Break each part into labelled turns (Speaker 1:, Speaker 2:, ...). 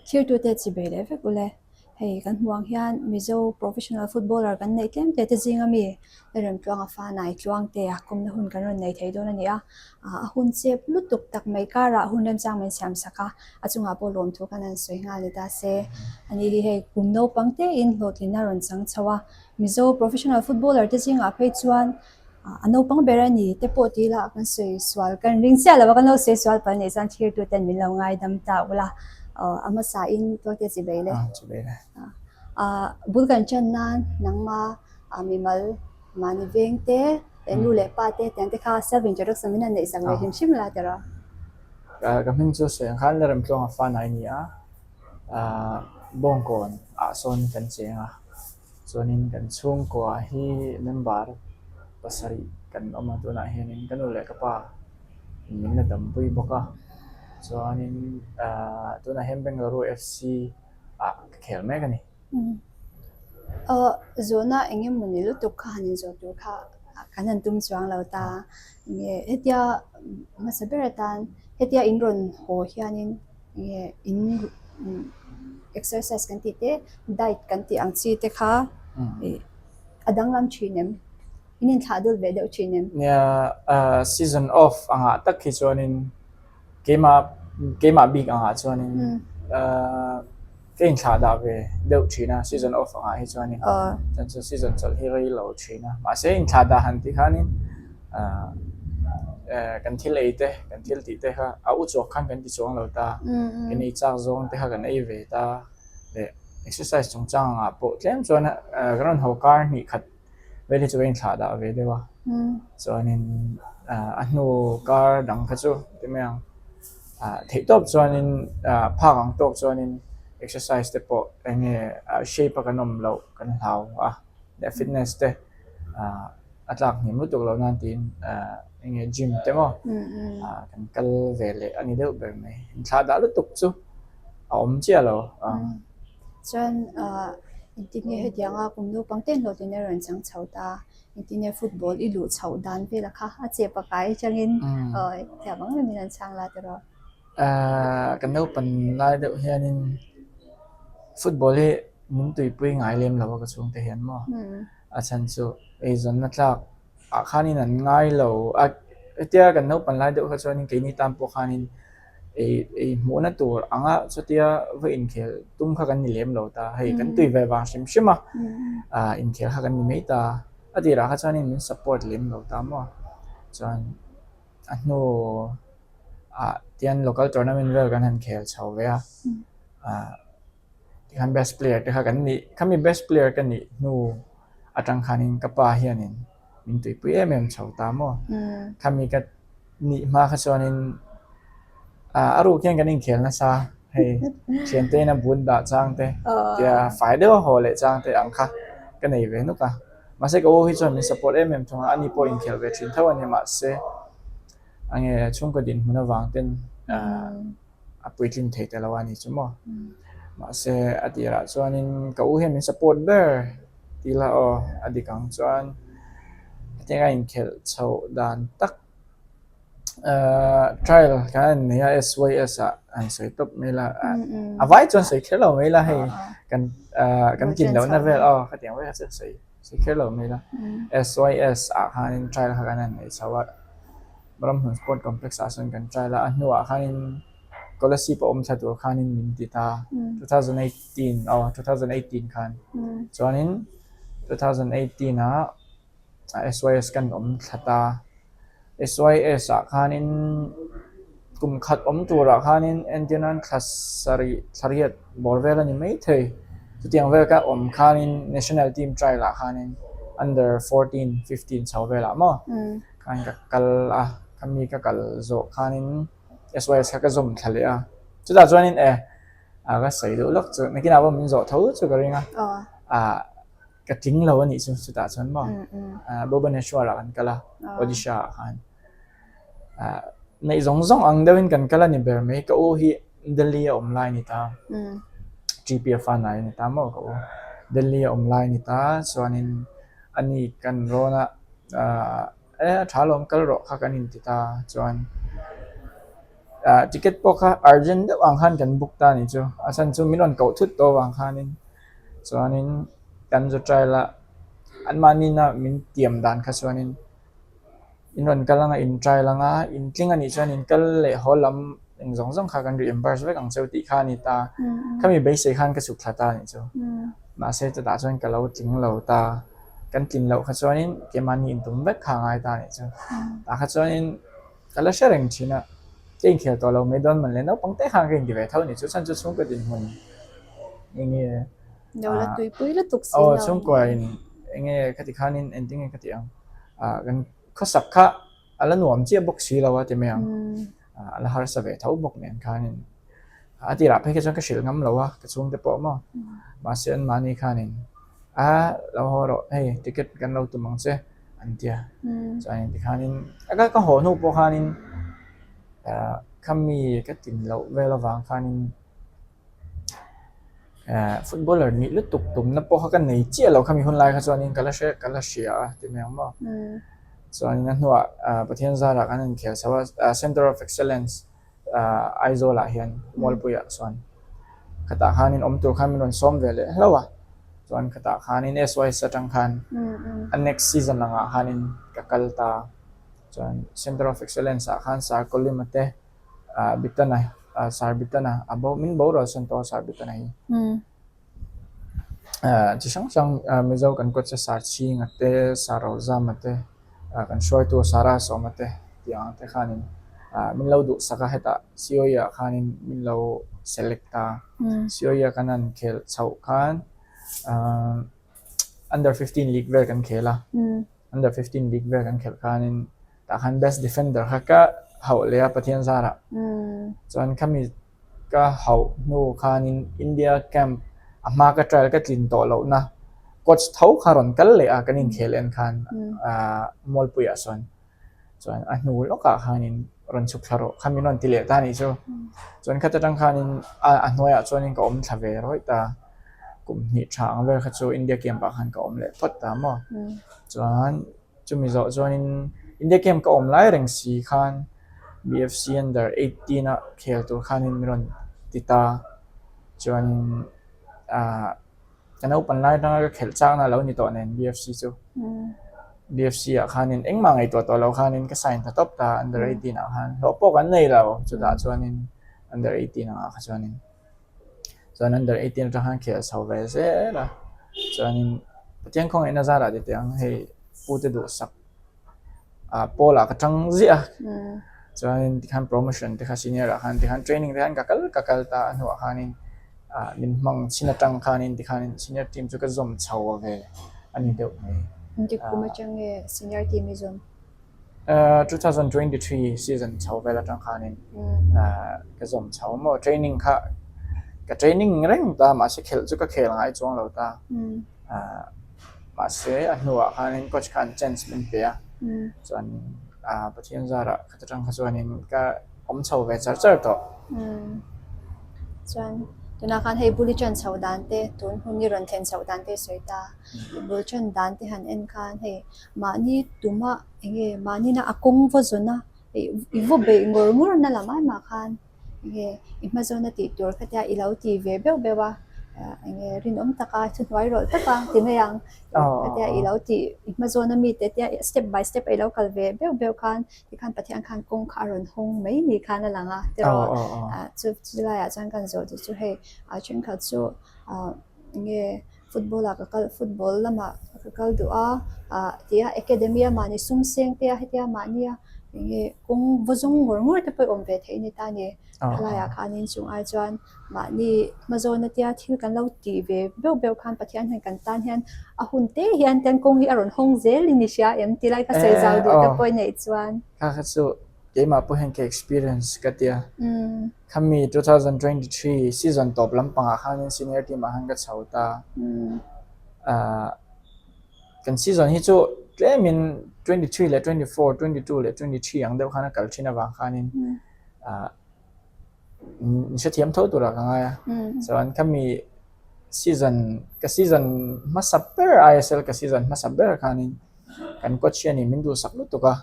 Speaker 1: Thirtute chi bei leh vek ule. Hei kan hmuh ang hian Mizo professional footballer kan neih tlem te te zinga mi Lalremtluanga Fanai Tluangtea kawmna hun kan rawn nei thei dawn a ni a. A hun chep lutuk tak mai karah hun remchang min siam sak a, a chungah pawh lawmthu khan an sawi nghal ni ta se. Ani hi hei kum naupang tein hlawhtlinna rawn chang chho a, Mizo professional footballer te zingah phei chuan A naupang ber a ni te pawh tih lah kan sawi sual kan ring chiah lo a, kan lo sawi sual palh nih chuan thirtu ten min lo ngaidam ta ula aw a hmasa in tualte chi bei le.
Speaker 2: Chi bei le.
Speaker 1: Bul kan ṭan nan nangma mimal mahni veng te leh nu leh pa te tiang te kha self introduction min han neih sak ve hrim hrim la tiraw.
Speaker 2: Ka hming chu sawi ang khan Lalremtluanga Fanai a ni a, Bawngkawn ah sawn kan cheng a. Chuanin kan chhungkua hi member pasarih kan awm a, tunah hianin ka nu leh ka pa min la dampui bawk a, chuanin ahh tunah hian Bengaluru FC ah ka khel mek a ni.
Speaker 1: Aw zawhna eng emaw ni lutuk kha han inzawh tur kha kan han tum chuang lo ta, enge hetia hmasa ber atan hetia in rawn haw hianin Nge in exercise kan tih te diet kan tih ang chi te kha ih a danglam thin em? In inthlah dul ve deuh thin em?
Speaker 2: Nia season off angah tak hi chuanin keimah keimah bik angah chuanin ka inthlah dah ve deuh thin a season off angah hi chuanin chuan chu season chawlh hi rei lo thin a mahse inthlah dah han tih khanin kan thil ei te kan thil tih te kha a u chhuak khan kan ti chuang lo ta kan ei chak zawng te kha kan ei ve ta leh exercise chungchang ah pawh tlem chuan kan rawn haw kar hnih khat vel hi chu ka inthlah dah ve deuh a chuanin a hnu kar dang kha chu ti mai ang theih tawp chuanin phak ang tawk chuanin exercise te pawh eng nge shape a kan awm loh kan hlau a leh fitness te. A tlak hniam lutuk lo nan tiin eng nge gym te maw kan kal ve leh a ni deuh ber mai. Inthlah dah lutuk chu a awm chiah lo.
Speaker 1: Chuan engtin nge hetianga kum naupang te hlawhtlin a rawn chang chho ta, engtin nge football i luh chhoh dan vel a kha a che pakai atangin thiam ang rengin an chhang la tiraw?
Speaker 2: Kan naupan lai deuh hianin football hi min tuipui ngai lem lo a ka chhungte hian maw. A chhan chu eizawnna tlak ah khanin an ngai lo a, hetia kan naupan lai deuh kha chuanin keini tan pawh khanin ei ei hmuhna tur anga chutia va inkhel tum kha kan ni lem lo ta, hei kan tui ve vang hrim hrim a, ah inkhel kha kan ni mai ta, a tirah kha chuanin min support lem lo ta maw chuan a hnu ah tian local tournament vel kan han khel chho ve a ah. Tikhan best player te kha kan nih, khami best player ka nih hnu atang khanin ka pa hianin min tuipui em em chho ta maw. Khami ka nih hma kha chuanin a ruk hian kan inkhel nasa hei thiante in a but dah chang te tia fai deuh a haw leh chang te ang kha ka nei ve nuk a. Mahse ka u hi chuan min support em em thung a, ani pawh inkhel ve thin tho a ni mahse a nge chhungkaw dinhmun avang ten a puitling thei ta lo a ni chu maw. Mahse a tirah chuanin ka u hian min support ber tih la aw a dik ang chuan hetiang a inkhelh chhoh dan tak ahh trial kan han nei a S_Y_S ah han sawi tawp mai la a vai chuan sawi kher lo mai la hei kan ahh kan kin lohna vel aw khatiang vel kha chu sawi sawi kher lo mai la S_Y_S ah khanin trial kha kan han nei chho a. Ramhmun Sport Complex ah sawn kan trial a, a hnuah khanin Kolasib a awm thla tur khanin min ti ta 2018 aw 2018 khan chuanin 2018 ah SYS kan awm thla ta SYS ah khanin kum khat awm turah khanin entir nan thla sarih thla riat bawr vel a ni maithei chutiang vel ka awm khanin national team trial ah khanin under 14 15 chho velah maw. Khan ka kal a, khami ka kal zawh khanin SYS kha ka zawm thla leh a, chutah chuanin e a ka sawi duh lawk chu nakinah pawh min zawh tho chu ka ring a, ah ka tling lo a nih chu chutah chuan maw Bhubaneswar ah kan kal a Odisha ah khan ah neih zawng zawng ang deuhin kan kal a ni ber mai ka u hi Delhi a awm lai a ni ta G_P_F a nai a ni ta maw ka u Delhi a awm lai a ni ta chuanin ani kan rawn a. Ahh e a tha lawm kal rawh kha kan inti ta chuan Ticket pawh kha urgent deuh ang khan kan book ta a nih chu. A chhan chu min rawn koh thut tawh avang khanin chuanin kan zu trial a, anmahni-na min tiam dan kha chuanin in rawn kal anga in trial anga in tling a nih chuan in kal leh haw lam eng zawng zawng kha kan reimburse vek ang cheu tih kha a ni ta. Khami beisei khan ka chhuk thla ta a nih chu. Mahse chutah chuan ka lo tling lo ta. Kan tlin loh kha chuanin keimahni intum vek kha a ngai ta a nih chu. Tah kha chuanin. Ka la hre reng thin a, ka inkhel tawh lo mai dawn man le naupang te khan ka inti ve tho a ni chu, chhan chu chhungkaw dinhmun eng nge
Speaker 1: Lo la tuipui lutuk si
Speaker 2: lo. Aw chhungkua in eng nge ka ti khanin engtin nge ka ti ang, ah kan khawsak kha a la nuam chiah bawk si lo a ti mai ang, a la harsa ve tho bawk nen khanin a tirah phei kha chuan ka hrilh ngam lo a ka chhungte pawh maw, mahse anmahni khanin a lo haw rawh hei ticket kan lo tum ang che. an ti a chuanin tikhanin a ka haw hnu pawh khanin ah khami ka tin loh vel avang khanin ah footballer nih lutuk tumna pawh kha ka nei chiah lo khami hun lai kha chuanin ka la hre ka la hria a ti mai ang maw chuanin a hnuah ah Pathian zarah kan inkhel chho a center of excellence ah Aizawl ah hian Mualpui ah chuan khatah khanin awm tur khan min rawn sawm ve leh hlauh a chuan khatah khanin SYS atang khan a next season angah khanin ka kal ta chuan center of excellence ah khan Sir Colima te ah Bitana ah Sir Bitana a bo min boral sawn tawh a Sir Bitana hi ah chi hrang hrang ah Mizo kan coach a Sir Chhinga te Sir Rozama te. ah kan hruaitu Sarah Sawma te tih ang te khanin ah min lo duhsak a hetah COE ah khanin min lo select a COE ah kan han khelh chhoh khan ah under 15 league vel kan khel a under 15 league vel kan khelh khanin tah khan best defender kha ka hauh leh a Pathian zarah chuan khami Ka hauh hnu khanin India camp a hma ka trial ka tlin tawh lohna coach tho kha rawn kal leh a kan inkhel en khan aah Mualpuiah sawn chuan a hnu lawkah khanin rawn chhuk thla rawh kha min rawn ti leh ta anih chu. Chuan khat atang khanin a hnuaiah chuanin ka awm thla ve rawih ta kum hnih tha ang vel kha chu India camp ah khan ka awm leh phawt ta maw chuan Chumi zawh chuanin India camp ka awm lai reng si khan BFC under 18 a khel tur khanin min rawn ti ta. Chuanin ah ka naupan lai atanga ka khelh chakna a lo ni tawh nen BFC chu. BFC ah khanin engmah ngaihtuah tawh lo khanin ka sign ta tawp ta under 18 ah khan hlawh pawh kan nei lo chutah chuanin under 18 angah kha chuanin. Chuan under 18 atang khan khel chho ve zel a chuanin Pathian khawngaihna zarah ti teh ang hei pute duhsak ah pawl ah ka tang ziah a chuanin tikhan promotion te kha senior ah khan tikhan training te khan ka kal ka kal ta a hnuah khanin ah min hmang chhin atang khanin tikhanin senior team chu ka zawm chho ve a ni deuh mai.
Speaker 1: Engtik kum atang nge senior team i zawm?
Speaker 2: 2023 season chho vel atang khanin ka zawm chho maw training kha ka training reng ta mahse khelh chu ka khel ngai chuang lo ta mahse a hnuah khanin coach khan chance min pe a chuan Pathian zarah khat atang kha chuanin ka awm chho ve char char tawh.
Speaker 1: Chuan tunah khan hei bul i ṭan chhoh dan te tun hun i rawn thlen chhoh dan te i sawi ta bul ṭan dan te han en khan hei Mahni tuma enge mahnina a kawng va zawn a i vaw beih ngawr ngawr na lam ai mah khan enge i hma zawna tih tur kha tia i lo ti ve beuh beuh a enge rinawm taka thuhnuai rawlh taka ti mai ang khatia i lo tih i hma zawna mite tia step by step a i lo kal ve beuh beuh khan tikhan Pathian khan kawng kha a rawn hawng mai ni khan a lang a tiraw chu chulaiah chuan kan zawh chu chu hei a thenkhat chu ah enge. Football ah ka kal football lamah ka kal duh a ah tia academy a mahni sum seng te a hetia mahnia eng nge kawng vaw zawng ngawr ngawr te pawh i awm ve theih a ni ta ni helaiah khanin chung ai chuan mahni hma zawn atia thil kan lo tih ve beuh beuh khan Pathian hian kan tan hian a hun te hian ten kawng hi a rawn hawng zel in i hria em ti lai ka sawi zau duh te pawh i neih chuan.
Speaker 2: Kha kha chu keimah pawh hian ka experience ka tia. Khami 2023 season tawp lampangah khanin senior team ah khan ka chho ta. Ahh kan season hi chu tlemin 23 leh 24, 22 leh 23 ang deuh khan a kal thin avang khanin ahh min hrethiam tho turah ka ngai a. Chuan khami season ka season hmasa ber ISL ka season hmasa ber khanin kan coach hianin min duhsak lutuk a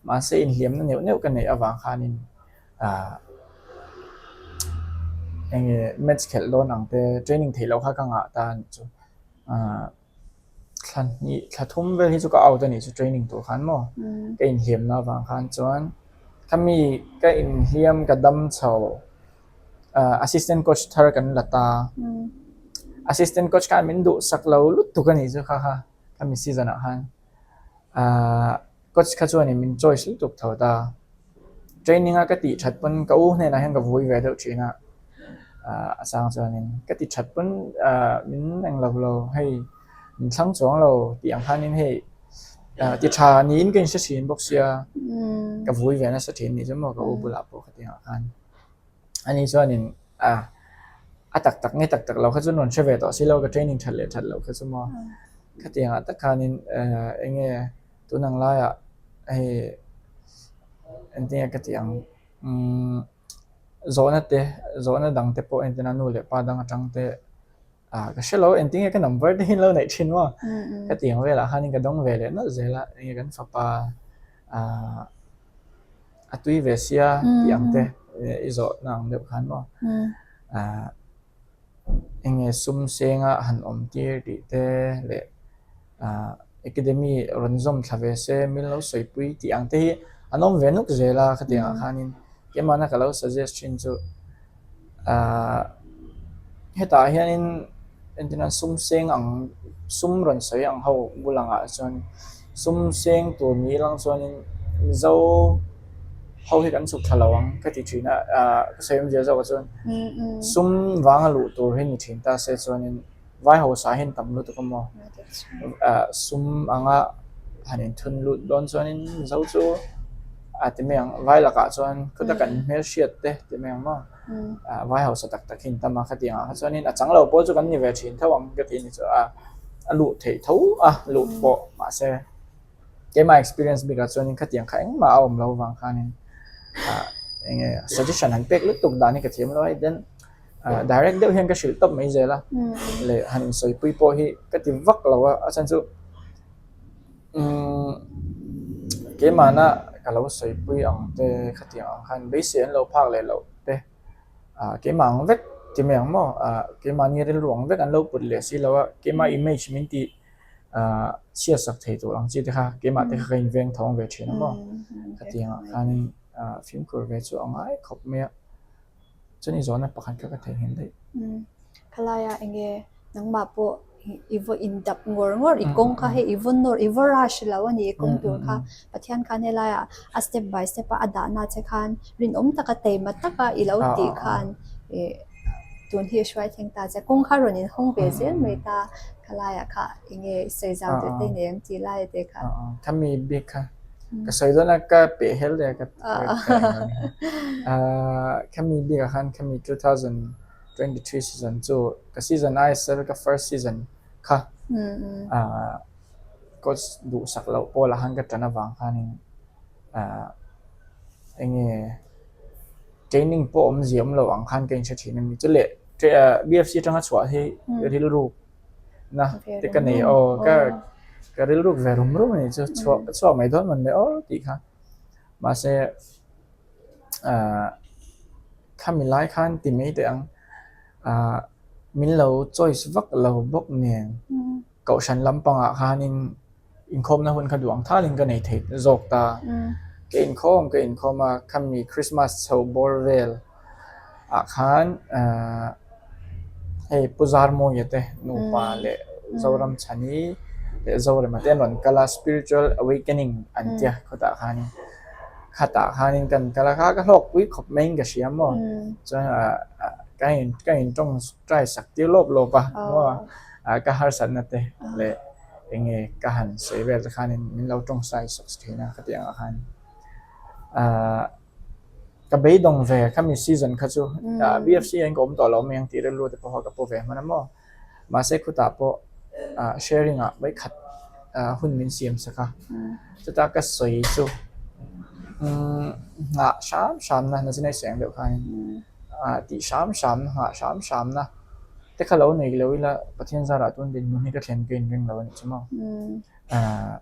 Speaker 2: mahse inhliamna neuh neuh ka neih avang khanin. Enge match khelh dawn ang te training theih loh kha ka ngah ta a nih chu. Ahh thla hnih thla thum vel hi chu ka out a nih chu training tur khan maw ka inhliamna avang khan chuan khami ka inhliam ka dam chho ahh assistant coach thar kan la ta assistant coach khan min duhsak lo lutuk a nih chu kha kha khami season ah khan ahh coach kha chuanin min choice lutuk tho ta. Training a ka tih that pawn ka u hnenah hian ka vui ve deuh thin a, ah a chang chuanin ka ti that pawn ah min eng lo lo hei min thlang chuang lo tih ang khanin hei ah ti tha niin ka inhre thin bawk sia ka vui ve nasa thin nih chu maw ka u bulah pawh ka ti ang khan. Ani chuanin ah a tak tak nge tak tak lo kha chu rawn hre ve tawh si lo ka training that leh that loh kha chu maw khatiangah tak khanin ah eng nge. Tun ang laiah hei engtin nge ka tih ang umm zawhna te zawhna dang te pawh entir nan nu leh pa dang atang te ah ka hre lo engtin nge ka number te hi an lo neih thin maw ka tih ang velah khanin ka dawng ve leh nawlh zel a enge kan fapa ah a tui ve sia tih ang te i zawhna ang deuh khan maw ah. Enge sum senga han awm tir tih te leh ah academy rawn zawm thla ve se min lo sawipui tih ang te hi an awm ve nuk zel a khatiang ah khanin keimahna ka lo suggest thin chu ah hetah hianin entirna sum seng ang sum rawn sawi ang ho bul angah chuan sum seng tur ni lang chuanin Mizo ho hi kan chhuk thla lo ang ka ti thin a ah ka sawi awmzia zawk ah chuan sum vanga luh tur hi ni thin ta se chuanin vai hausa hi an tam lutuk a maw ah sum anga han inthun lut dawn chuanin Mizo chu a ti mai ang vai lakah chuan khuta kan hmelhriat te ti mai ang maw ah vai hausa tak tak hi an tam a khatiang ah kha chuanin a chang lo pawh chu kan ni ve thin tho ang ka ti a ni chu a a luh theih tho a luh pawh mahse. Keimah experience bikah chuanin khatiang kha engmah a awm lo vang khanin ah eng nge suggestion han pek lutuk dan hi ka thiam lo a then ah direct deuh hian ka hrilh tawp mai zel a leh han insawipui pawh hi ka ti vak lo a a chhan chu umm keimahna ka lo sawipui ang te khatiang ang khan beisei an lo phak leh loh te ah keimah ang vek ti mai ang maw ah keimahni rilru ang vek an lo put leh si lo a keimah image min tih. Ahh chhiat sak thei tur ang chi te kha keimah te kha ka inveng thawng ve thin a maw khatiangah khanin ahh fimkhur ve chu a ngai khawp mai a chuan i zawhna pakhat kha ka theihnghilh daih.
Speaker 1: Khalaia enge nangmah pawh i vaw indap ngawr ngawr i kawng kha hei i vaw nawr i vaw rush lo a ni i kawng tur kha Pathian khan helaiah a step by step a a dahna che khan rinawm taka taima taka i lo tih khan ih Tun hi hruai thleng ta che kawng kha rawn inhawng ve zel mai ta khalaiah kha enge i sawi zau deuh te nei ang tih laia te kha.
Speaker 2: Khami bik kha ka sawi dawn a ka peh hel der ka khami bikah khan khami 2023 season chu ka season ISL ka first season kha coach duhsak loh pawlah khan ka tan avang khanin enge Training pawh awmzia awm lo ang khan ka inhre thin a ni. Chu leh BFC atanga chhuah hi rilruk na te ka nei aw ka ka rilruk ve rum rum a ni chu chhuah ka chhuak mai dawn mawn le aw tih kha. Mahse ah khami lai khan ti mai teh ang ah min lo choice vak lo bawk nen. Kohhran lampangah khanin inkhawmna hun kha duh ang thalin ka nei thei zawk ta. Ka inkhawm ka inkhawm a, khami Christmas chho bawr vel ah khan ahh hei Pu Zarmawia te nupa leh Zoram Chhani leh Zorema te an rawn kal a, Spiritual Awakening an tia khawtah khanin khatah khanin kan kal a, kha ka hlawkpui khawp maiin ka hria maw chuan ahh ka in ka intawng try sak tir lawp lawp a maw. Ah ka harsatna te leh eng nge ka han sawi vel te khanin min lo tawngsai sak thin a khatiang ah khan ah ka beidawng ve khami season kha chu ah BFC ah hian ka awm tawh lo mai ang tih rilru te pawh kha ka pu ve hman a maw mahse khutah pawh ah sharing ah vawikhat ah hun min siam sak a chuta ka sawi chu umm nghah hram hram na nachin a i sawi ang deuh khanin ah tih hram hram na nghah hram hram na. Te kha lo nei lo ila Pathian zarah tun dinhmun hi ka thlen ka inring lo a nih chu maw. Aaa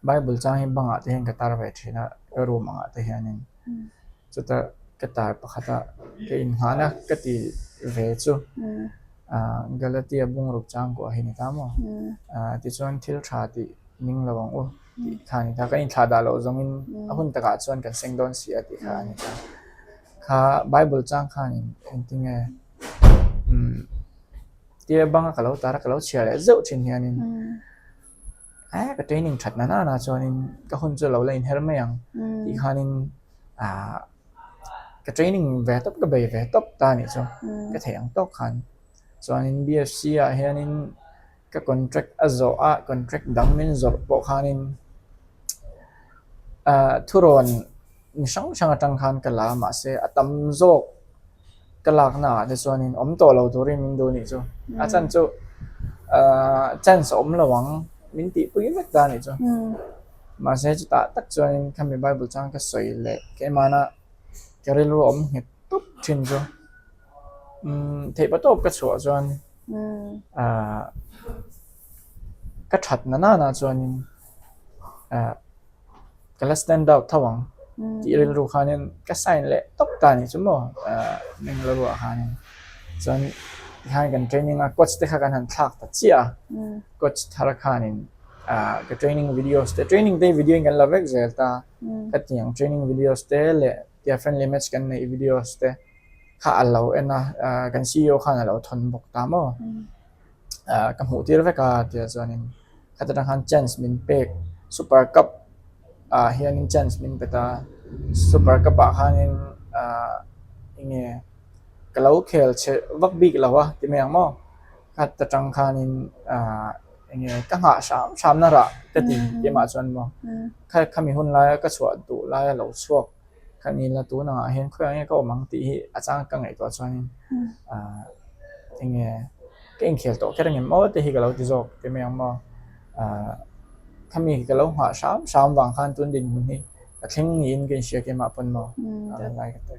Speaker 2: Bible chang hi bangah te hian ka tar ve thin a, ka room angah te hianin. Chuta. Ka tar pakhata ka inngahna ka ti ve chu Galatia bungruk changkuah hi ni ta maw? Tichuan thil tha tih ning lo ang u tih kha a ni ta. Kan inthlah dah loh zawngin a hun takah chuan kan seng dawn si a tih kha a ni ta. Kha Bible chang khanin engtinge tia banga ka lo tar a ka lo chhiar leh zeuh thin hianin eh ka training that na nana chuanin ka hun chu lo la inher mai ang tih khanin ah ka training ve tawp ka bei ve tawp ta anih chu ka theih ang tawk khan chuanin B_F_C ah hianin ka contract a zawh a contract dang min zawrh pawh khanin ah thurawn mi hrang hrang atang khan ka la a mahse a tam zawk ka lakna ah te chuanin awm tawh lo turin min duh anih chu a chhan chu ah chance a awm lo ang min tihpui vek ta anih chu mahse chutah tak chuanin khami bible chang ka sawi leh keimahna ka rilru a awm nghet tawp thin chu umm theihpa tawp ka chhuah chuan ah ka that na nana chuanin ah. Ka la stand out tho ang tih rilru khanin ka sign leh tawp ta anih chu maw Bengaluru ah khanin chuan tikhan kan training a coach te kha kan han thlak ta chiah a coach thar khanin ah ka training videos te training te video in kan la vek zel ta ka ti ang training videos te leh tia friendly match kan neih videos te kha a lo en a kan C_E_O khan a lo thawn bawk ta maw. ah ka hmuh tir vek a tia chuanin khata tang khan chance min pek super cup ah hianin chance min pe ta super cup ah khanin ah enge ka lo khel chhe vak bik lo a ti mai ang maw khata tang khanin ah enge ka nghah hram hram na rah ka ti keimah chuan maw khami hun laia ka chhuah duh laia lo chhuak. Ka ni la tun angah hian khawiah nge ka awm ang tih hi a chang ka ngaihtuah chuanin ah enge ka inkhel tawh kher angem aw te hi ka lo ti zawk ti mai ang maw ah khami ka lo nghah hram hram vang khan tun dinhmun hi ka thleng niin ka inhria keimah pawn maw a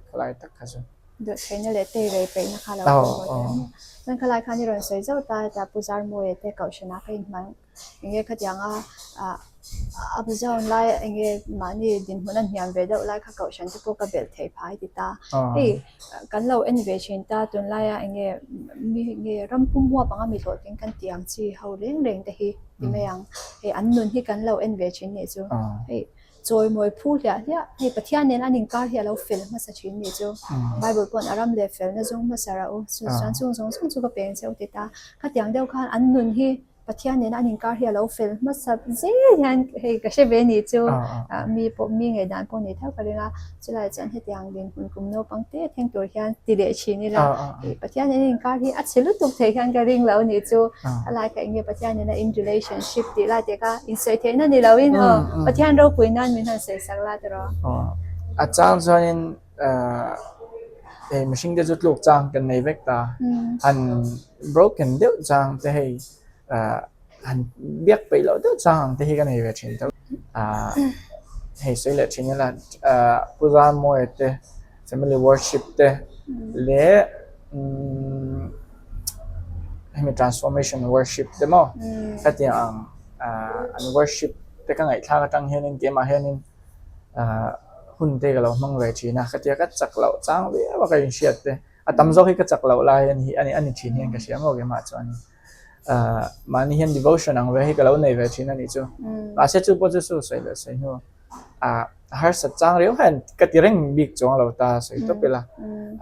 Speaker 2: khalai tak kha chu.
Speaker 1: Dawhtheihna leh tei rei peihna kha lo pawimawh teh ang. Chuan khalai khan i rawn sawi zauh ta hetah Pu Zarmawia te Kohhranah kha inhmang Enge khatianga ah up zone lai enge mahni dinhmun a hniam ve deuh lai kha kohhran te pawh ka belh theih phai ti ta. Hei kan lo en ve thin ta tunlaia enge mi nge ram pum huap anga mi hlawhtling kan tih ang chi ho reng reng te hi ti mai ang. Hei an nun hi kan lo en ve thin nih chu. Hei chawimawi phu hliah hliah hei Pathian nen an inkar hi a lo fel hmasa thin nih chu. Bible pawn a ram leh felna zawng hmasa rah u. Chuan chung zawng zawng chu ka peng cheu ti ta. Khatiang deuh khan an nun hi Pathian nena an inkar hi a lo fel hmasa zel hian hei ka hre ve nih chu mi pawh mi ngaihdan pawh ni theuh ka ring a, chulai chuan hetiang dinhmun kum naupang te thleng tur hian ti leh thin ila hei Pathian nena inkar hi a chhe lutuk thei hian ka ring lo nih chu a lai kha eng nge Pathian nena in relationship tih lai te kha insawi theihna ni lo in aw Pathian ropui nan min han sawi sak la tiraw.
Speaker 2: A chang chuanin hei mihring te chu tluk chang kan nei vek ta han broken deuh chang te hei ah han biak peih loh deuh chang ang te hi ka nei ve thin tho ah hei sawi leh thin ila ah Pu Zamawia te family worship te leh umm hemi transformation worship te maw hetiang ang ah an worship te ka ngaihthlak atang hianin keimah hianin ah hun te ka lo hmang ve thin a khatia ka chak loh chang viau a ka inhriat te a tam zawk hi ka chak loh lai a ni a ni thin hian ka hria maw keimah chuan ah mahni hian devotion ang ve hi ka lo nei ve thin a nih chu mahse chu pawh chu chu sawi leh sawi hnu ah harsat chang riau hian ka ti reng bik chuang lo ta sawi tawp ila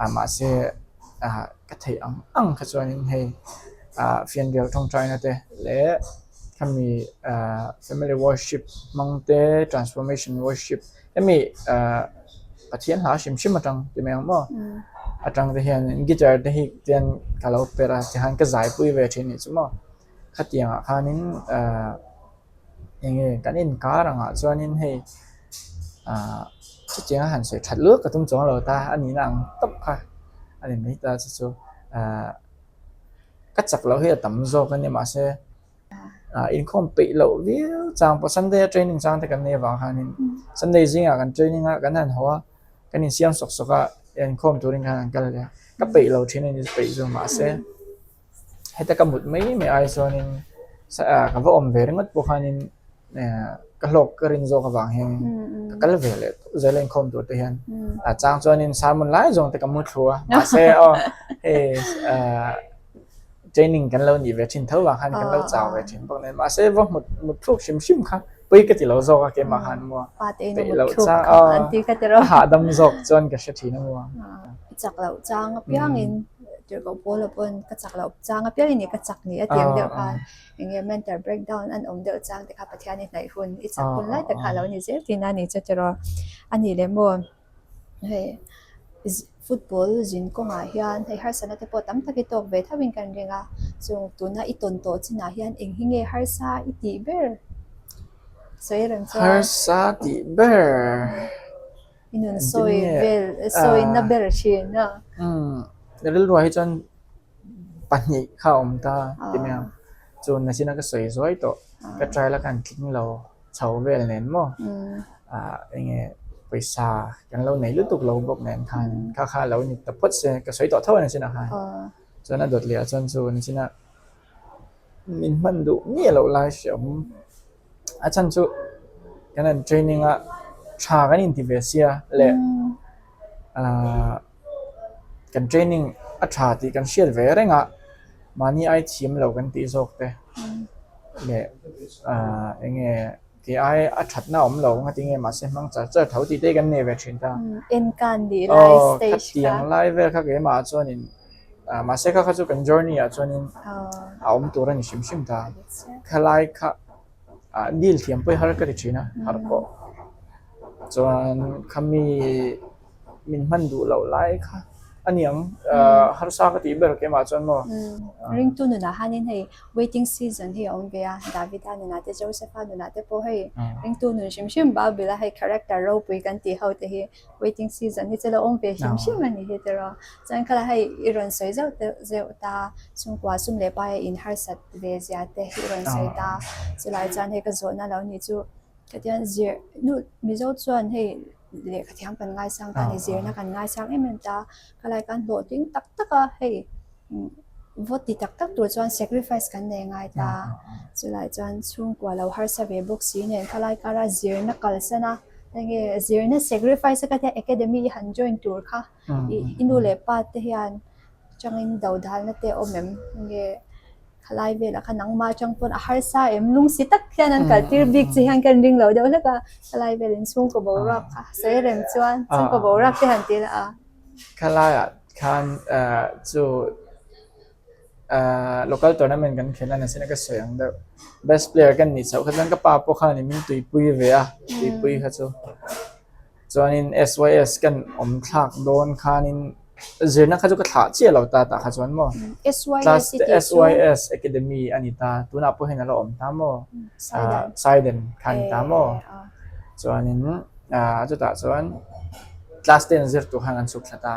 Speaker 2: ah mahse ah ka theih ang ang kha chuanin hei ah fianrial tawngtaina te leh khami ah family worship hmang te transformation worship hemi ah Pathian hla hrim hrim atang ti mai ang maw atang te hian guitar te hi tian ka lo perh a tikhan ka zai pui ve thin nih chu maw khatiang ah khanin ah eng nge kan inkar ang ah chuanin hei ah chutiang a han sawi that luak ka tum chuang lo ta a nihna ang tawp kha a ni mai ta chu chu ah ka chak loh hi a tam zawk a ni mahse ah inkhawm peih loh viau chang pawh Sunday a training chang te kan nei avang khanin Sunday zingah kan training a kan han haw a kan insiam sawk sawk a inkhawm turin khan an kal leh a ka peih lo thin a ni peih chu mahse heta ka mut mai mai ai chuanin ah ka va awm ve ringawt pawh khanin. ka hlawk ka rin zawk avang hian ka kal ve leh tawh zel a inkhawm tur te hian a chang chuanin sermon lai zawng te ka mu thlu a mahse aw hei training kan lo nih ve thin tho vang khan kan lo chau ve thin bawk nen mahse va hmut mut thluk hrim hrim kha pui ka ti lo zawk a keimah khan maw peih loh chang aw a hahdam zawk chuan ka hre thin a maw.
Speaker 1: I chak loh chang apiangin tirhkoh pawl ah pawn ka chak loh chang apiangin i ka chak ni a ti ang deuh khan eng nge mental breakdown an awm deuh chang te kha Pathian i hnaih hun i chak hun lai tak kha a lo ni zel thin a ni che tiraw a nih leh maw hei football zin kawngah hian hei harsatna te pawh tam tak i tawk ve tho in kan ring a chung tuna i tawn tawh chinah hian eng hi nge harsa i tih ber sawi reng chuan
Speaker 2: harsa tih ber
Speaker 1: i nun sawi vel sawi na ber thin a
Speaker 2: rilruah hi chuan pahnih kha a awm ta ti mai ang chu nachina ka sawi zuai tawh ka trial a khan tling lo chho vel nen maw ah eng nge pawisa kan lo nei lutuk lo bawk nen khan kha kha lo ni ta phawt se ka sawi tawh tho a nachina khan chuan a dawt leh ah chuan chu nachina min hman duh miah loh lai hreawm a chhan chu kan han training a tha kan inti ve sia leh ah kan training a tha tih kan hriat ve reng a mahni ai thiam lo kan tih zawk te leh ah eng nge kei ai a thatna a awm lo nga tinge mahse hmang char char tho tih te hi kan nei ve thin ta aw khatiang lai vel kha keimah ah chuanin ah mahse kha kha chu kan journey ah chuanin a awm tur a ni hrim hrim ta khalai kha ah deal thiam pawh hi har ka ti thin a har pawh chuan khami min hman duh loh lai kha a niang ah harsa ka tih ber keimah chuan maw.
Speaker 1: Ringtu nunah hianin hei waiting season hi a awm ve a Davida nunah te Josepha nunah te pawh hei ringtu nun hrim hrim Bible a hei character ropui kan tih ho te hi waiting season hi chu lo awm ve hrim hrim a ni hi tiraw chuan khala hei i rawn sawi zeuh deuh zeuh ta chhungkua sum leh paia in harsat ve zia te hi i rawn sawi ta chulai chuan hei ka zawhna lo nih chu Khatian zir nu Mizo chuan hei lehkha thiam kan ngaisang ta a ni zirna kan ngaisang em em ta khalai khan hlawhtling tak tak a hei vaw ti tak tak tur chuan sacrifice kan nei ngai ta chulai chuan chhungkua lo harsa ve bawk si nen khalai kara zirna kalsan a enge zirna sacrifice a khatia academy i han join tur kha i nu leh pa te hian changin dodalna te a awm em enge. Khalai velah khan nangmah atang pawn a harsa em lungsi tak hian an kal tir bik che hian ka inring lo deuh hlek a, khalai vel in chhungkaw boruak kha sawi reng chuan chhungkaw boruak te han ti la a.
Speaker 2: Khalaiah khan chu local tournament kan khelh a nasa ka sawi ang deuh best player ka nih chhoh kha chuan ka pa pawh khan min tuipui ve a tuipui kha chu. Chuanin SYS kan awm thlak dawn khanin zirna kha chu ka thlah chiah lo ta tah kha chuan maw
Speaker 1: Class
Speaker 2: SYS Academy a ni ta tunah pawh hian a la awm ta maw Saiden kha a ni ta maw chuanin chutah chuan class ten zir tur khan an chhuk thla ta.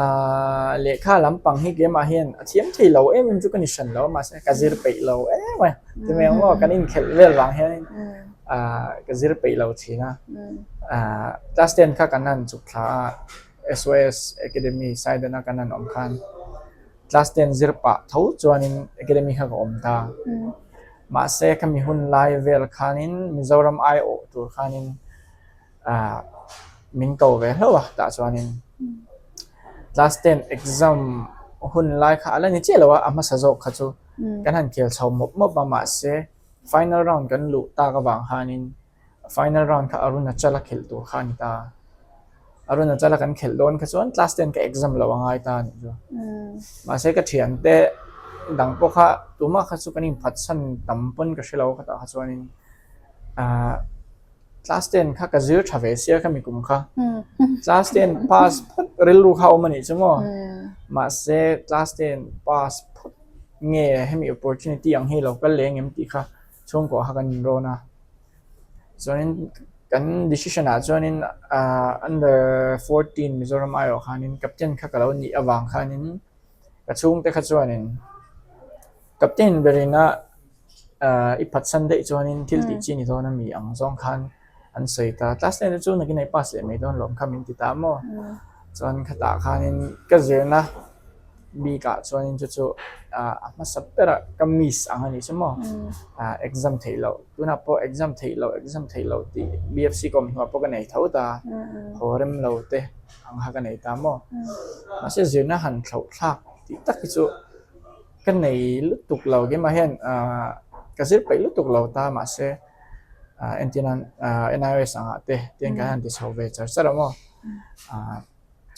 Speaker 2: Aaa lehkha lampang hi keimah hian a thiam thei lo em em chu ka ni hran lo a mahse ka zir peih lo em a ti mai ang maw kan inkhelh vel vang hianin aaa ka zir peih lo thin a aaa class ten kha kan han chuk thla a S_Y_S academy Saidana kan han awm khan class ten zir pah tho chuanin academy kha ka awm ta mahse khami hun lai vel khanin Mizoram aiawh tur khanin. ah min ko ve hlauh a tah chuanin class ten exam hun lai kha a la ni chiah lo a a hmasa zawk kha chu kan han khel chho mawp mawp a mahse final round kan luh tak avang khanin final round kha Arunachal a khelh tur kha a ni ta Arunachal a kan khelh dawn kha chuan class ten ka exam lo a ngai ta a nih chu mahse ka thiante dang pawh kha tumah kha chu kan inphatsan tam pawn ka hre lo khatah kha chuanin ah. Class ten kha ka zir tha ve sia khami kum kha. Class ten pass phawt rilru kha awm a nih chu maw. Mahse class ten pass phawt nge hemi opportunity ang hi lo kal leh engem tih kha chhungkaw kha kan inrawn a. Chuanin kan decision ah chuanin ah under 14 Mizoram aiawh khanin captain kha ka lo nih avang khanin ka chhungte kha chuanin captain berina ahh i phatsan daih chuanin thil tih chi ni dawn a mi ang zawng khan an sawi ta class ten te chu nakin a i pass leh mai dawn lawm kha min ti ta maw chuan khatah khanin ka zirna. Bikah chuanin chu chu a hmasa berah ka miss ang a nih chu maw? Exam theih loh, tunah pawh exam theih loh, exam theih loh tih BFC ka awm hnuah pawh ka nei tho ta, haw rem lo te ang kha ka nei ta maw? Mahse zirna han thlauh thlak tih tak hi chu ka nei lutuk lo, keimah hian ka zir peih lutuk lo ta mahse entirnan NIOS angah te tiang kan han ti chho ve char char a maw?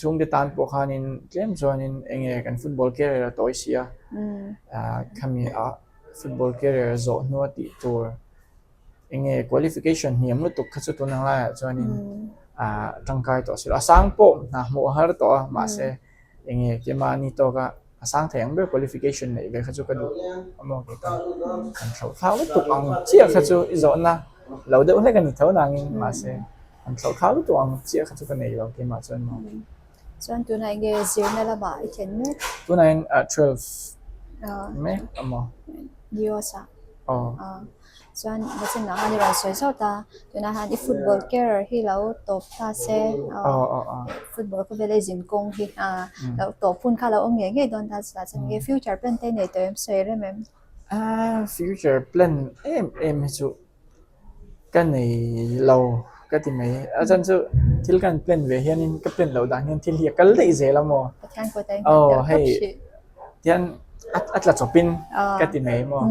Speaker 2: Chhungte tan pawh khanin tlem chuanin eng nge kan football career a tawi si a, khami a football career zawh hnua tih tur eng nge qualification hniam lutuk kha chu tun ang laiah chuanin tangkai tawh si lo. A sang pawh hna hmuh a har tawh a mahse eng nge keimahni tawka a sang thei ang ber qualification neih ve kha chu ka duh a maw kei tan kan thlauh thlak lutuk ang chiah kha chu i zawhna lo deuh hlek a ni tho nangin mahse. An thlauh thlau lutuk ang chiah kha chu ka nei lo keimah chuan maw.
Speaker 1: Chuan tunah enge zirna lamah i thlen mek?
Speaker 2: Tunah hian 12 mek a maw.
Speaker 1: Dios ah. Aw. Chuan Bachan ah khan i rawn sawi zawt a, tunah hian i football career hi lo tawp ta se.
Speaker 2: Aw aw aw.
Speaker 1: Football khawvela i zin kawng hi lo tawp hun kha lo awm ngei ngei dawn ta chutah chuan enge future plan te i nei tawh em sawi rem em?
Speaker 2: Future plan em em hi chu. Ka nei lo ka ti mai. A chhan chu thil kan plan ve hianin ka plan loh dan hian thil hi a kal daih zel a maw? Aw hei tihian a tla chawpin ka ti mai maw?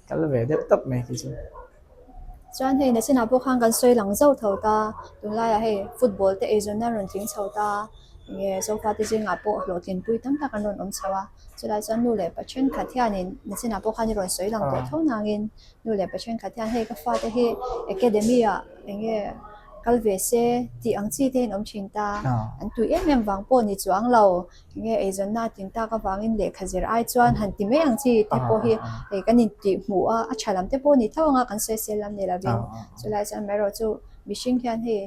Speaker 2: Kal ve deuh tawp mai khi chu.
Speaker 1: Chuan hei nachinah pawh khan kan sawi lang zauh tho ta, tunlaiah hei football te eizawnna an rawn tling chho ta, enge sofa te zingah pawh hlawhtlinpui tam tak an rawn awm chho a, chulai chuan nu leh pa thenkhat hianin nachinah pawh khan i rawn sawi lang tawh tho nangin Nu leh pa thenkhat hian hei ka fate hi academy ah eng nge kal ve se tih ang chi te in awm thin ta. An tui em em vang pawh ni chuang lo. Eng nge eizawnna a tin tak avangin lehkha zir ai chuan han ti mai ang chi te pawh hi hei kan intih hmuh a, a tha lam te pawh ni tho anga kan sawisel lam ni lovin. Chulai chuan amaherawh chu mihring hian hei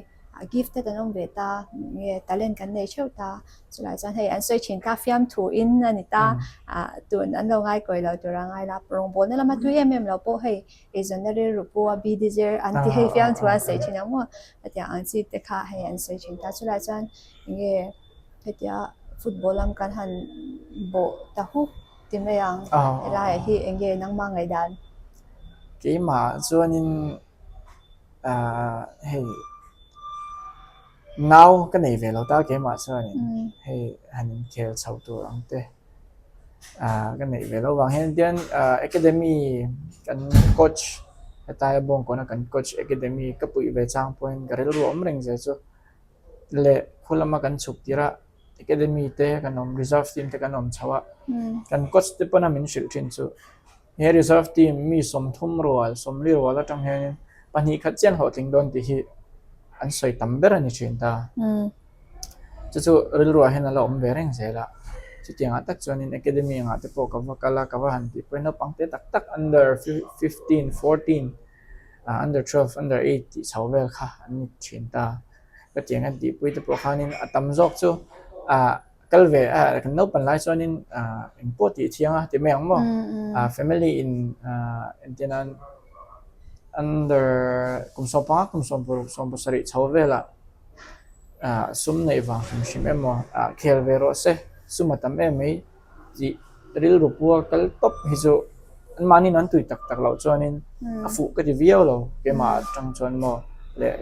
Speaker 1: gifted an awm ve ta, eng nge talent kan nei theuh ta. Chulai chuan hei an sawi thin kha fiamthu in a ni ta, ah tun an lo ngai kawi lo tur a ngai la, rawngbawlna lama tui em em lo pawh hei eizawnna rilru pu a bidi zir an ti hei fiamthu an sawi thin ang maw hetiang ang chi te kha hei an sawi thin ta. Chulai chuan enge hetia football lam kan han bawh ta huk ti mai ang helaiah hi enge nangmah ngaihdan?
Speaker 2: Keimah chuanin ah hei. Nau ka nei ve lo ta keimah chuanin hei han inkhel chho tur ang te ah ka neih ve loh vang hian tian ah academy kan coach hetaia bawngkawna kan coach academy ka puih ve chang pawhin ka rilru a awm reng zel chu leh khu lama kan chhuk tirh a academy te kan awm reserve team te kan awm chho a kan coach te pawna min hrilh thin chu. He reserve team mi 30 rual, 40 rual atang hianin pahnih khat chian hlawhtling dawn tih hi an sawi tam ber a ni thin ta. Chu chu rilruah hian a la awm ve reng zel a. Chutiangah tak chuanin academy angah te pawh ka va kal a, ka va han tih pawhin naupang te tak tak under 15, 14, under 12, under 8 tih chho vel kha an ni thin ta. Ka tiang an tihpui te pawh khanin a tam zawk chu ah Kal ve a kan naupan lai chuanin ah engpawh tih thiang a ti mai ang maw? Ah family in ah entir nan under kum 15 kum 16 17 chho velah ah sum neih vang hrim hrim emaw ah khel ve rawh se sum a tam em mai tih rilru pua kal tawp hi chu anmahniin an tui tak tak loh chuanin a fuh ka ti viau lo keimah atang chuan maw leh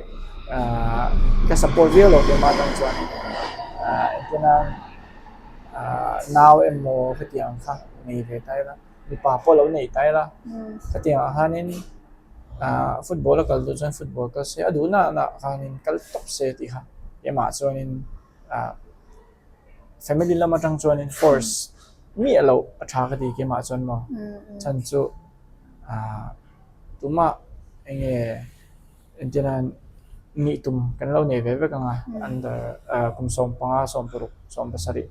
Speaker 2: ahh ka support viau lo keimah atang chuan ahh engtin a ahh nau emaw khatiang kha nei ve ta ila mipa pawh lo nei ta ila khatiang ah khanin ahh football a kal duh chuan football kal se a duhna ah khanin kal tawp se tih kha keimah chuanin ahh. Family lam atang chuanin force miah loh a tha ka ti keimah chuan maw chhan chu ah tumah eng nge entir nan nih tum kan lo nei ve vek ang a under ah kum 15 16 17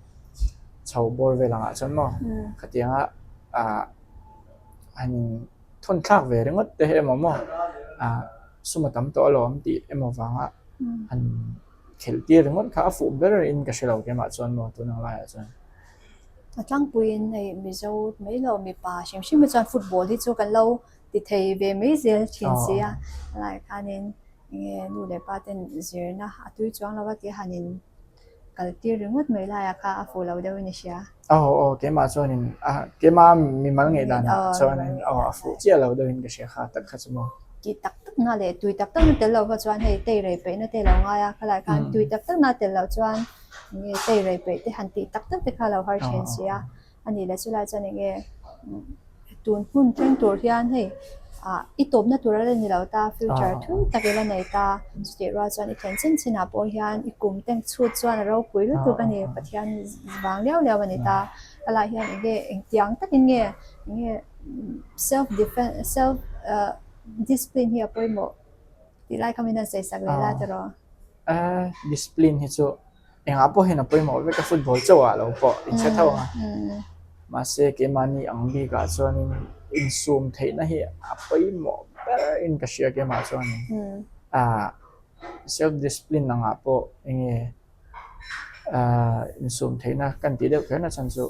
Speaker 2: chho bawr vel angah chuan maw khatianga ah han thawn thlak ve ringawt te emaw maw ah sum a tam tawh alawm tih emaw vanga han. Khelh tir ringawt kha a fuh ber in ka hre lo keimah chuan maw tun ang laiah chuan.
Speaker 1: A tlangpuiin hei Mizo mai lo mipa hrim hrim hi chuan football hi chu kan lo ti thei ve mai zel thin si a, helaiah khanin enge nu leh pa ten zirna a tui chuang lo a tih a han in. Kal tir ringawt mai laiah kha a fuh lo deuhin i hria.
Speaker 2: Aw aw keimah chuanin a keimah mimal ngei danah chuanin aw a fuh chiah lo deuhin ka hria kha tak kha chu maw.
Speaker 1: Tih tak tak na leh tui tak tak na tel loh kha chuan hei tei rei peihna te lo ngai a, khalai khan tui tak tak na tel loh chuan enge tei rei peih te han tih tak tak te kha a lo har thin si a. A nih leh chulai chuan eng nge tun hmun thleng tur hian hei ah i tawpna tur a la ni lo ta future thui tak ila nei ta chutih rual chuan i thlen chin chin ah pawh hian i kum te chhut chuan a ropui lutuk a ni Pathian vang liau liau a ni ta helai hian eng nge engtiang takin nge eng nge self defense self ah discipline hi a pawimawh tih lai kha min han sawi sak leh la tiraw.
Speaker 2: Discipline hi chu Engah pawh hian a pawimawh vek a, football chauh ah lo pawh inhre tho ang a. Mahse keimahni ang bikah chuanin insum theihna hi a pawimawh ber in ka hria keimah chuanin. Ahh self discipline angah pawh enge ahh insum theihna kan tih deuh kher na chhan chu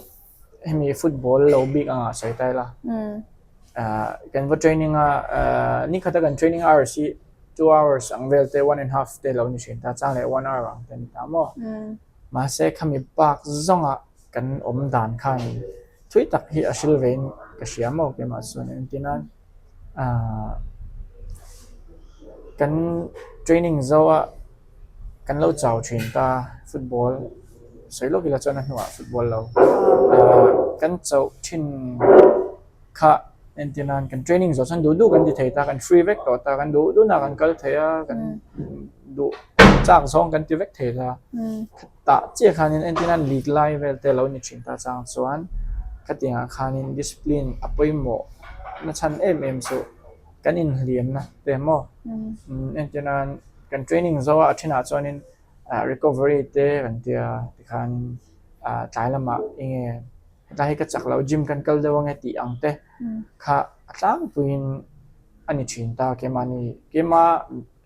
Speaker 2: hemi football lo bik angah sawi ta ila. Ahh kan va training a ahh nikhata kan training hours hi two hours ang vel te one and half te lo ni thin ta chang leh one hour ang te ni ta maw mahse khami bak zawnga kan awm dan khan thui tak hi a hril vein ka hria maw keimah chuan entir nan ahh kan training zo a kan lo chau thin ta football sawi lawk ila chuan a hnuah football lo ahh kan chauh thin. Kha entir nan kan training zawh chuan duh duh kan ti thei ta, kan free vek tawh ta, kan duh duh nah kan kal thei a, kan duh chak zawng kan ti vek thei ta. Tah chiah khanin entir nan league lai vel te lo ni thin ta chang chuan khatiangah khanin discipline a pawimawh na chhan em em chu kan inhliamna te maw entir nan kan training zo a a thenah chuanin ah recovery te kan tia tikhanin ah tlai lamah enge. Hetlai hi ka chak lo, gym kan kal deuh ange tih ang te kha a tlangpuiin a ni thin ta keimahni keima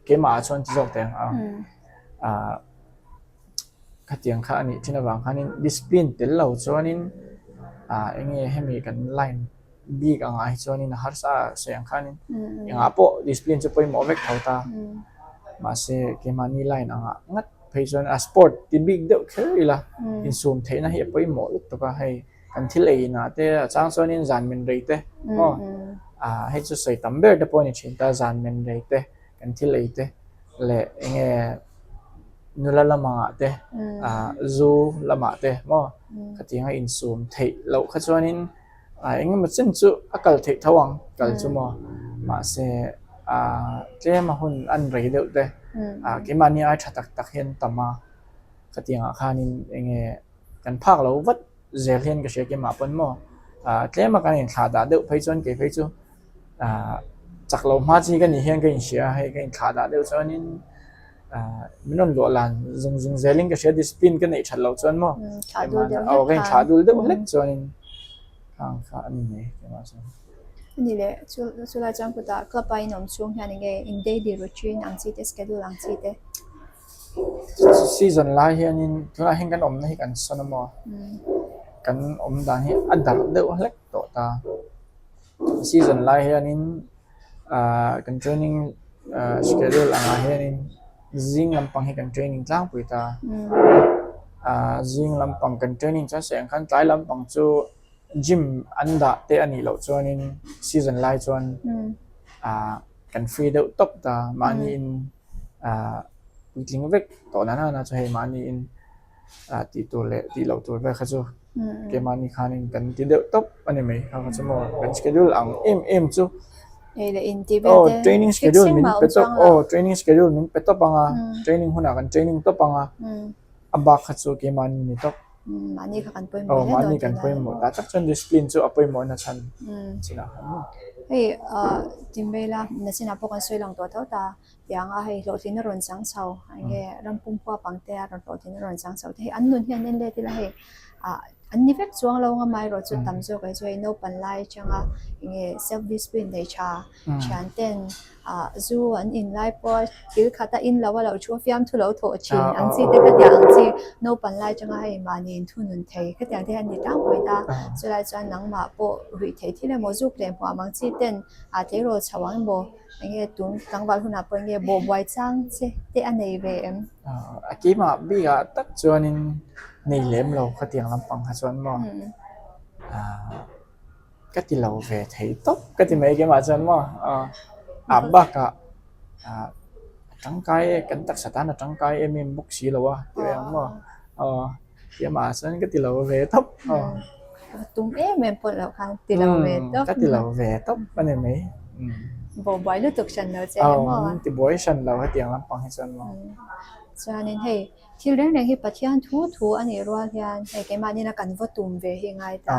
Speaker 2: keimahah chuan ti zawk teh ang a. Ahh khatiang kha a nih thin avang khanin discipline tel lo chuanin ahh eng nge hemi kan line bik angah hi chuanin a harsa a sawi ang khanin engah pawh discipline chu pawimawh vek tho ta. Mahse keimahni line angah ngat. Phei chuan a sport ti bik deuh kher ila insum theihna hi a pawimawh lutuk a, hei kan thil ei inah te a chang chuanin zan men rei te maw ah hei chu sawi tam ber te pawh a ni thin ta zan men rei te kan thil ei te leh eng nge nula lamangah te ah zu lamah te maw khatianga insum theih loh kha chuanin. Ah engemaw chen chu a kal theih tho ang kal chu maw mahse ah tlem a hun an rei deuh te ah keimahni ai tha tak tak hian tam a khatiangah khanin enge kan phak lo vat zel hian ka hria keimah pawn maw ah tlem a kan inthlah dah deuh phei chuan kei phei chu ah chak lo hma chi ka nih hian ka inhria a hei ka inthlah dah deuh chuanin ah min rawn luah lan zung zung zelin ka hria discipline ka neih that loh chuan maw aw ka inthlah dul deuh hlek chuanin khang kha a ni mai keimah chuan.
Speaker 1: A ni leh chu chulai chuan kutah club a inawm chhung hian enge in daily routine ang chi te schedule ang chi te.
Speaker 2: Season lai hianin tunah hian kan awmna hi kan sawn a maw kan awm dan hi a darh deuh hlek tawh ta. Season lai hianin ahh kan training ahh schedule angah hianin zing lampang hi kan training tlangpui ta ahh zing lampang kan training chuan sawi ang khan tlai lampang chu gym an dah te a nih loh chuanin season lai chuan ahh kan free deuh tawp ta mahniin ahh puitling vek tawh na nana chu hei mahniin. ah tih tur leh tih loh tur vel kha chu keimahni khanin kan ti deuh tawp a ni mai kha kha chu maw kan schedule ang em em chu aw training schedule min pe tawp aw training schedule min pe tawp ang a training hunah kan training tawp ang a a bak kha chu keimahni ni tawp aw mahni kan pawimawh tah tak chuan discipline chu a pawimawh na chhan chinah khan maw.
Speaker 1: Hei ah Timvela nachinah pawh kan sawi lang tawh tho ta. Tiang a hei hlawhtlinna rawn chang chho eng nge ram pum huap ang te a rawn hlawhtlinna rawn chang chho te hei an nun hian en let ila hei ah. An ni vek chuang lo nga mai erawh chu tam zawk ah chuan naupan lai atanga enge self discipline nei tha thian ten ah zu an in lai pawh thil khat a in lo a lo thu a fiamthu lo thawh thin ang chi te khatiang ang chi naupan lai atanga hei mahni in thunun thei khatiang te hian ni tlangpui ta chulai chuan nangmah pawh ruih theih thil emaw zuk leh hmuam ang chi ten ah tleirawl chho ang emaw enge tun tlangval hunah pawh enge bawhbuai chang che te a nei ve em?
Speaker 2: A keimah bikah tak chuanin nei lem lo khatiang lampang kha chuan maw ka ti lo ve thei tawp ka ti mai keimah chuan maw ah bakah ah a tangkai e kan taksa tan a tangkai em em bawk si lo a ti ang maw aw keimah chuan ka ti lo ve tawp aw.
Speaker 1: Tum em em pawh loh khan ti lo ve tawp.
Speaker 2: Ka ti lo ve tawp a ni mai.
Speaker 1: Buai lutuk hran lo che emaw.
Speaker 2: Aw min ti buai hran lo hetiang lampang hi chuan maw.
Speaker 1: Chuanin hei thil reng reng hi Pathian thu thu a nih rual hian hei keimahni na kan va tum ve hi ngai ta.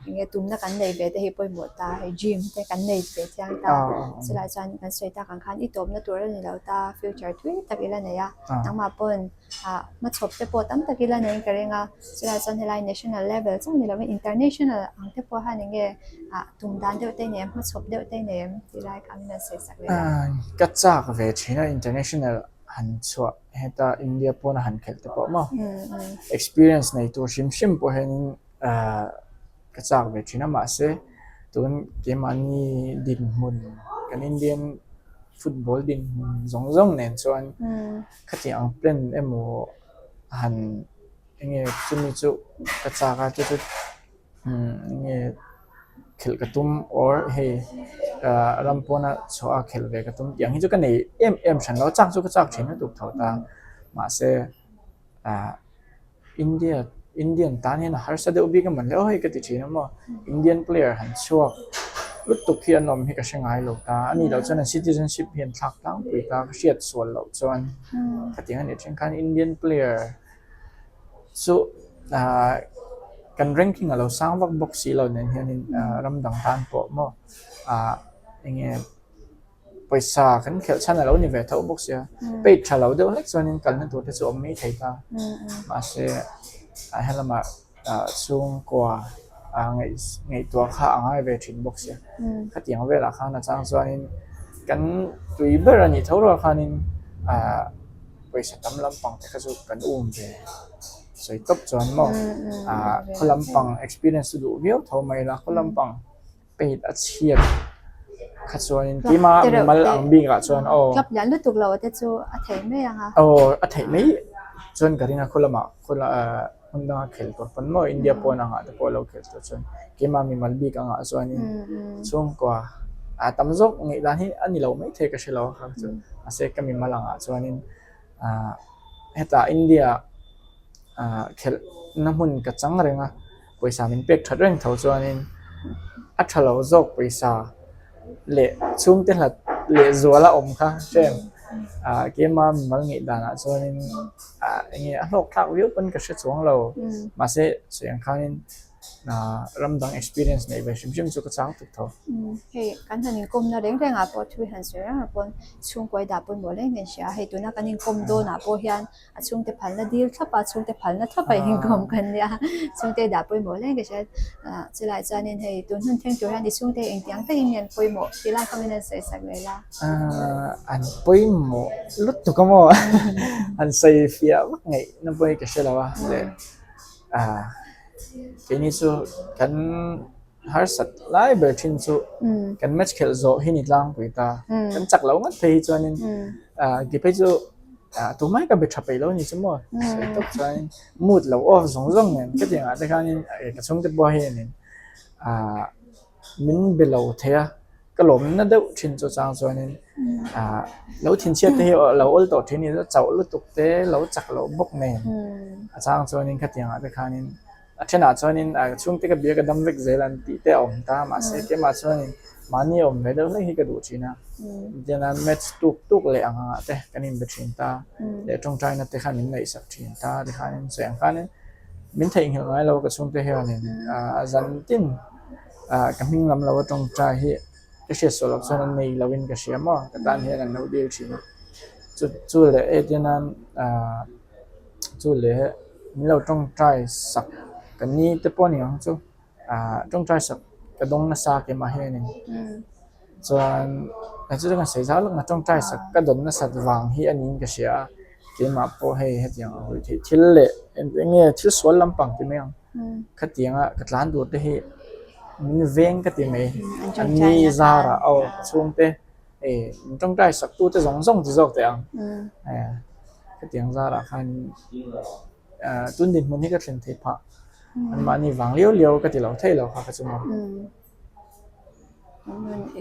Speaker 1: Enge tumna kan nei ve te hi pawimawh ta hei dream te kan nei ve chiang ta. Chulai chuan kan sawi tak ang khan i tawpna tur a ni lo ta future thui tak ila nei a. Nangmah pawn ah hmachhawp te pawh tam tak ila nei ka ring a chulai chuan helai national level chauh ni lovin international ang te pawh hian enge ah tum dan deuh te nei em hmachhawp deuh te nei em tih lai kha min rawn sawi sak leh a.
Speaker 2: Ka chak ve thin a international han chhuah heta India pawna han khelh te pawh maw experience nei tur hrim hrim pawh hianin ah ka chak ve thin a mahse tun keimahni dinhmun kan Indian football dinhmun zawng zawng nen chuan. Khatiang ang plan emaw han enge chumi chu ka chak a chu chu enge khelh ka tum or hei ah ram pawna chhuah a khelh ve ka tum tih ang hi chu ka nei em em hran lo a chak chu ka chak thin lutuk tho ta mahse ah. India Indian tan hian a harsa deuh bik a man hle hei ka ti thin a maw Indian player han chhuak lutuk hi an awm hi ka hre ngai lo ta a nih loh chuan an citizenship hi an thlak tlangpui ta ka hriat sual loh chuan khatiang a nih then khan Indian player chu ahh kan ranking a lo sang vak bawk si lo nen hianin ahh ram dang tan pawh maw ahh eng nge. Pawisa kan khelh chhan a lo ni ve tho bawk sia, page tha lo deuh hlek chuanin kalna tur te chu a awm mai thei ta. Mahse a helamah chhungkua ngaihtuah kha a ngai ve thin bawk sia. Khatiang velah khan a chang chuanin kan tui ber a nih tho rual khanin pawisa tam lampang te kha chu kan um ve sawi tawp chuan maw khaw lampang experience chu duh viau tho mai la khaw lampang. Paint a chhiat kha chuanin keimah mimal ang bikah chuan aw.
Speaker 1: Club lian lutuk lo te chu a theih mai ang a.
Speaker 2: Aw a theih mai chuan ka ring a khaw lamah khaw hmun danga khel tur pawn maw India pawn angah te pawh a lo khel tur chuan keimah mimal bik angah chuanin chhungkua a tam zawk ngaih dan hi a ni lo maithei ka hre lo a kha chu mahse ka mimal angah chuanin ah hetah India ah khelhna hmun ka chang reng a. Pawisa min pek that reng tho chuanin a tha lo zawk pawisa leh chhungte hlat leh zual a awm kha hrem ah keima mimal ngaih danah chuanin ah enge a hlawk thlak viau pawn ka hre chuang lo mahse sawi ang khanin ah ram dang experience neih ve hrim hrim chu ka chang tuk tho.
Speaker 1: Hei kan han inkawmna reng rengah pawh thu hi han sawi reng reng pawn chhungkaw i dah pawimawh reng reng hria hei tuna kan inkawm dawnah pawh hian A chhungte phalna dil thlap a, chhungte phalna thlap a inkawm kan nia. Chhungte dah pawimawh hle ka hria. Chulai chuanin hei tun hun thleng tur hian i chhungte engtiang takin nge an pawimawh tih lai kha min an sawi sak leh la.
Speaker 2: An pawimawh lutuk a maw? An sawi fiah vak ngaihna pawh hi ka hre lo a. Leh keini chu kan harsat lai ber thin chu kan match khelh zawh hi ni tlangpui ta. Kan chak lo ngat phei hi chuanin ki phei chu tumai ka be tha peih lo ni chu maw sawi tawp chuanin mood lo off zawng zawng nen ka tih angah te khanin ka chhungte pawh hianin min be lo thei a ka lawmna deuh thin chu chang chuanin lo thinchhiat te hi lo awl tawh thin a ni chauh lutuk te lo chak loh bawk nen a chang chuanin khatiangah te khanin. A thenah chuanin a chhungte ka bia ka dam vek zel an tih te a awm ta mahse keimah chuanin mahni a awm ve deuh hlek hi ka duh thin a tichuan match tuk tuk leh ang angah te kan inbe thin ta leh tawngtaina te khan min ngaihsak thin ta tikhanin sawi ang khanin min theihnghilh ngai lo ka chhungte hianin a zan tin ah ka hming lam lo a tawngtai hi ka hriat sual loh chuan an nei loin ka hria maw ka tan hian an lo dil thin a chu chu leh etinan ah. Chu leh min lo tawngtai sak. Kan ni te pawh a ni ang chu ah tawngtai sak ka dawng nasa keimah hianin chuan chu chu kan sawi zau lawk a tawngtai sak ka dawn nasat vang hi a niin ka hria a keimah pawh hei hetiang a hawi theih thil leh eng nge thil sual lampang ti mai ang khatianga ka tlan tur te hi min veng ka ti mai an ni zarah aw ka chhungte hei min tawngtai sak tu te zawng zawng ti zawk teh ang khatiang zarah khan. Ah tun dinhmun hi ka thlen theih phah anmahni vang liau liau ka ti lo thei lo kha ka chu maw.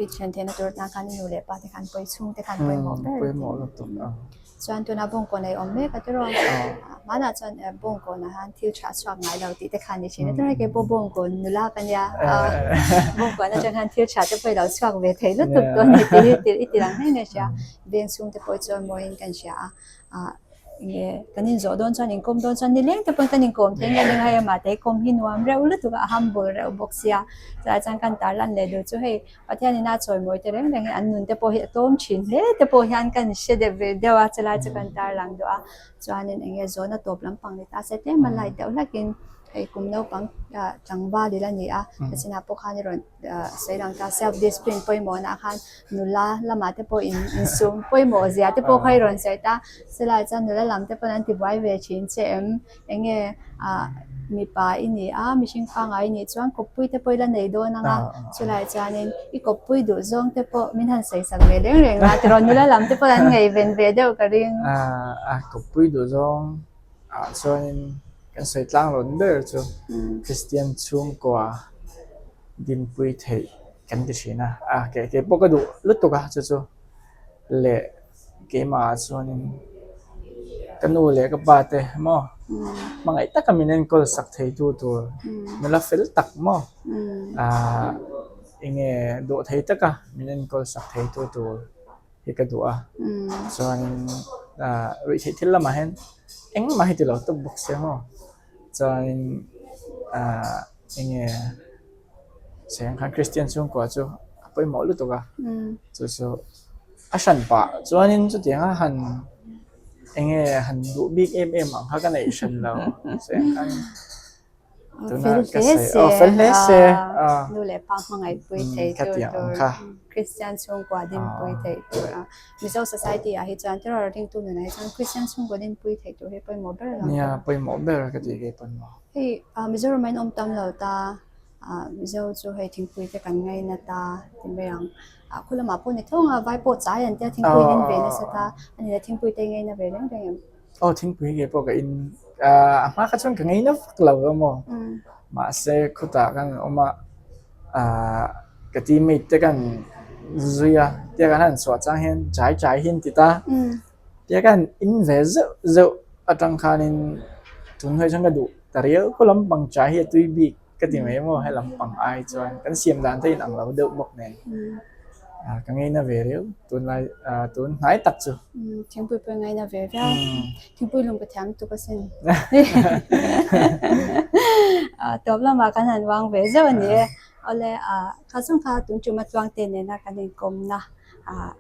Speaker 1: I thlen theihna tur atan khan i nu leh pa te khan pawi chhung te khan pawimawh ber.
Speaker 2: Pawimawh lutuk a.
Speaker 1: Chuan tuna bawngkawn ei awm mek a tiraw. Hmanah chuan bawngkawnah hian thil tha chhuak ngai lo tih te khan ni thin a tiraw keipawh bawngkawn nula ka nia bawngkawn atang khan thil tha te pawh i lo chhuak ve thei lutuk dawn ni tih hi i ti lang hle hle a hria. Veng chhung te pawh chuan mawiin kan hria a. Ah nge kan inzawh dawn chuan inkawm dawn chuan nileng te pawn kan inkawm thei nge ning hei amah te kawm hi nuam reuh lutuk a a humble reuh bawk sia chulai chuan kan tarlan leh duh chu hei Pathian ina chawimawi te reng reng hi an nun te pawh hi a tlawm thin hle te pawh hian kan hre deuh ve deuh a chulai chu kan tarlang duh a chuanin eng nge zawhna tawp lampang ni ta se tlem a light deuh hlakin hei kum naupang ah tlangval ila ni a tachinah pawh khan i rawn sawi lang ta self discipline pawimawhna ah khan nula lamah te pawh in insum pawimawh zia te pawh kha i rawn sawi ta silai chuan nula lam te pawn an ti buai ve thin che em eng nge ah mipa i ni a mihring pangngai i nih chuan kawppui te pawh i la nei dawn ang a chulai chuanin i kawppui duh zawng te pawh min han sawi sak ve reng reng a tiraw nula lam te pawh an ngaihven ve deuh ka ring.
Speaker 2: A kawppui duh zawng ah chuanin kan sawi tlang rawn ber chu Kristian chhungkua dinpui theih kan ti thin a, a keh keh pawh ka duh lutuk a chu chu leh keimah ah chuanin ka nu leh ka pa te maw hmangaih taka min enkawl sak thei tu tur nula fel tak maw ah eng nge dawh thei taka min enkawl sak thei tu tur hi ka duh a chuanin ah ruihtheih thil lamah hian engmah hi ti lo tawp bawk se maw chuanin ah eng nge cheng khan Kristian chhungkua chu a pawimawh lutuk a chu chu a hran pah chuanin chutianga han eng nge han duh bik em em ang kha ka neih hran lo cheng khan.
Speaker 1: Fel hle se,
Speaker 2: fel hle se,
Speaker 1: nu leh pa hmangaih pui thei tur tur, Kristian chhungkua dinpui thei tur a, Mizo society ah hi chuan terror ringtu nunah hi chuan Kristian chhungkua dinpui thei tur hi pawimawh ber a lo.
Speaker 2: Nia, pawimawh ber ka tih kei pawimawh.
Speaker 1: Hei Mizoram ah in awm tam lo ta, Mizo chu hei thingpui te kan ngaina ta ti mai ang. Khu lamah pawh ni thawng a, vai pawh chai an tia thingpui in ve nasa ta, a ni le thingpui te ngaina ve reng reng em?
Speaker 2: Aw thingpui hi keipawh ka in ah a hma kha chuan ka ngei na vak lo emaw mahse khutah kan awm a ah ka teammate te kan zui a tia kan han chhuah chang hian chai chai hi an ti ta tia kan in ve zeuh zeuh atang khanin tun hnuai chuan ka duh ta riau khaw lampang chai hi a tui bik. Ka ti mai maw he lampang ai chuan kan siam dan te inang lo deuh bawk nen ah ka ngaina ve riau tunlai ah tun hnai tak chu.
Speaker 1: Thingpui pawh i ngaina ve viau thingpui lung ka thiam tuk asin ah tawp lamah kan han vang ve zeuh a ni e awle ah kha zawng kha tun ṭuma tluangte nena kan inkawmna ah.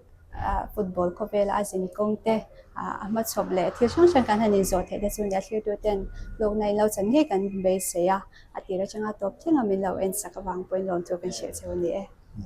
Speaker 1: Football khawvela a zin kawng te a hmachhawp leh thil hrang hrang kan han inzawh theih te chu nia thlirtu ten hlawkna in lo chan ngei kan beisei a, a tir atanga tawp thleng a min lo en sak avang pawhin lawmthu kan hrilh cheu a ni e.